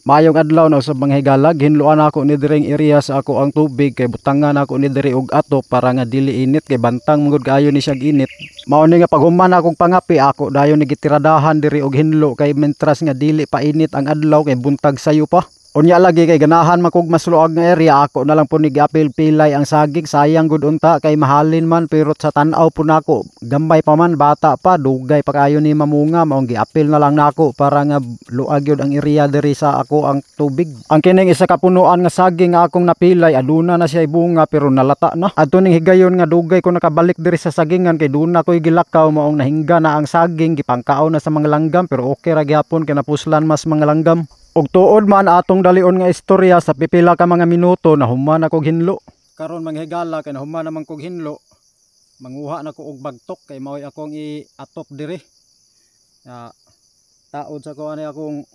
Maayong adlaw na usab, mga higala. Gihinloan ako ni diring area sa ako ang tubig kay butangan ako ni diri og ato para nga dili init kay bantang mangud kaayo ni siya init. Mao ni nga paghuman akong pangapi, ako dayon ni gitiradahan diri og hinlo kay mentras nga dili pa init ang adlaw kay buntag sayo pa. Unya lagi kay ganahan man kog mas luag nga area, ako na lang po ni giapil-pilay ang saging. Sayang gud unta kay mahalin man, pero sa tan-aw po nako gamay pa man, bata pa, dugay pa kayo ni mamunga, maong giapil na lang nako para nga luag yun ang area diri sa ako ang tubig. Ang kining isa ka punuan nga saging nga akong napilay, aduna na siya bunga pero nalata na. Adto ning higayon nga dugay ko nakabalik diri sa sagingan kay duna ko'y gilakaw, maong nahingga na ang saging, gipangkaon na sa mga langgam, pero okay ra gyapon kay napuslan mas mga langgam. Og tuod man atong dalion nga istorya, sa pipila ka mga minuto nahuman ako hinlo. Karon, mga higala, kay nahuman naman kog hinlo, manguha na ko og bagtok kay mao'y akong iatop diri. Ya, taod sa ko ani akong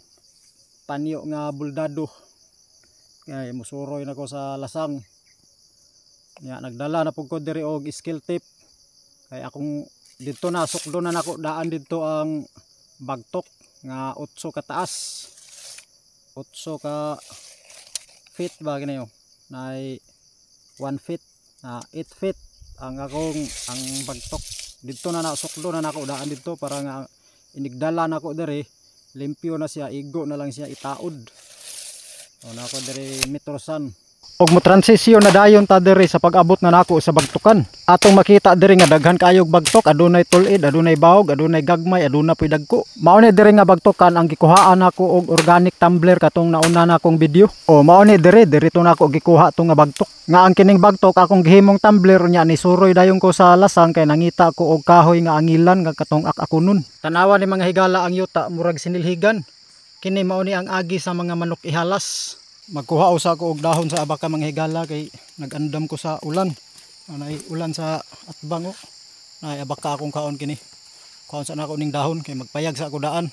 panyo nga buldado. Kay musuroy na ko sa lasang. Ya, nagdala na pud ko diri og skill tape. Kay akong didto na sukdo na nako daan didto ang bagtok nga 8 ka taas. 8 ka feet ba ginayo, nay 1 feet na 8 feet ang akong ang bagtok. Didto na na sukdo na nako daan didto para nga inigdala nako diri limpyo na siya, igo na lang siya itaod. O nako diri metrosan og mo transisyon na dayon ta diri sa pag-abot na nako sa bagtukan. Atong makita diri nga daghan kaayog bagtok, adunay tul-id, adunay bahog, adunay gagmay, aduna poy dagko. Mao ni diri nga bagtukan ang gikuhaan nako og organic tumbler katong nauna na akong video. O mao ni diri, diri to nako gikuha to nga bagtok. Nga ang kining bagtok akong gihimong tumbler, nya ni suroy dayon ko sa lasang kay nangita ko og kahoy nga angilan nga katong ak-akunon. Tanawa ni, mga higala, ang yuta murag sinilhigan. Kini mao ni ang agi sa mga manok ihalas. Magkuha usa ko og dahon sa abaka, mga higala, kay nagandam ko sa ulan. Anay ulan sa atbang o. Nay abaka akong kaon kini. Kuhaon sa nako ning dahon kay magpayag sa ako daan.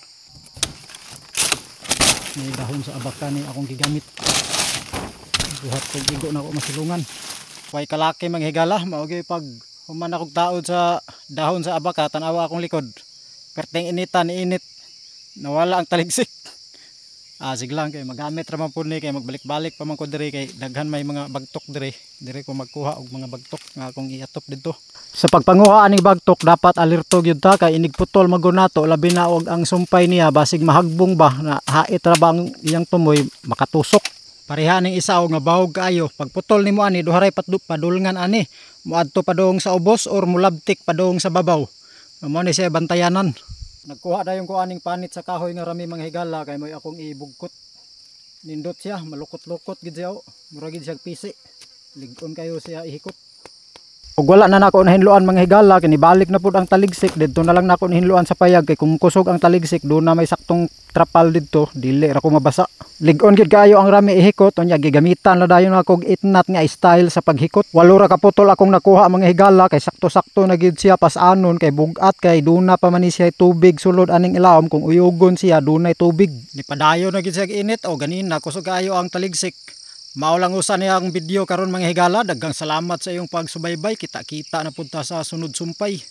May dahon sa abaka ni akong gigamit. Buhat kog igo na ako masilungan. Way kalaki, mga higala, mao gyud pag human akong taod sa dahon sa abaka, tan-awa akong likod. Perting inita ni init. Nawala ang taligsik. Ah, sige lang kay magamit ra man pud ni kay magbalik-balik pa man ko diri kay daghan may mga bagtok diri. Diri ko magkuha og mga bagtok nga akong iatop didto. Sa pagpanguha aning bagtok, dapat alerto gyud ta kay inig putol magunato, labi na og ang sumpay niya basig mahagbong ba na hait ra ba ang iyang tumoy, makatusok. Pareha ning isa og nga bahog kaayo. Pagputol nimo ani, duha ray padulngan ani. Moadto padung sa ubos or mulabtik padung sa babaw. Mao ni siya bantayanan. Nagkuha dayon ko aning panit sa kahoy nga rami, mga higala, kay mo'y akong ibugkot. Nindot siya, malukot-lukot gid siya. Oh. Mura gid siya pisi. Lig-on kayo siya ihikot. Ug wala na nako nahinloan, mga higala, kini balik na pud ang taligsik. Didto na lang nako nahinloan sa payag kay kung kusog ang taligsik, do na may saktong trapal didto, dili ra ko mabasa. Lig-on gid kaayo ang rami ihikot, unya gigamitan na dayon ako og itnat nga style sa paghikot. Walo ra ka putol akong nakuha, mga higala, kay sakto-sakto na gid siya pasanon kay bugat kay duna pa man ni siya tubig sulod aning ilawom. Kung uyugon siya, dunay tubig. Nipadayon na gid siya init o ganina kusog kaayo ang taligsik. Mao lang usa niya ang video karon, mga higala. Daghang salamat sa iyong pagsubaybay. Kita-kita na pud ta sa sunod sumpay.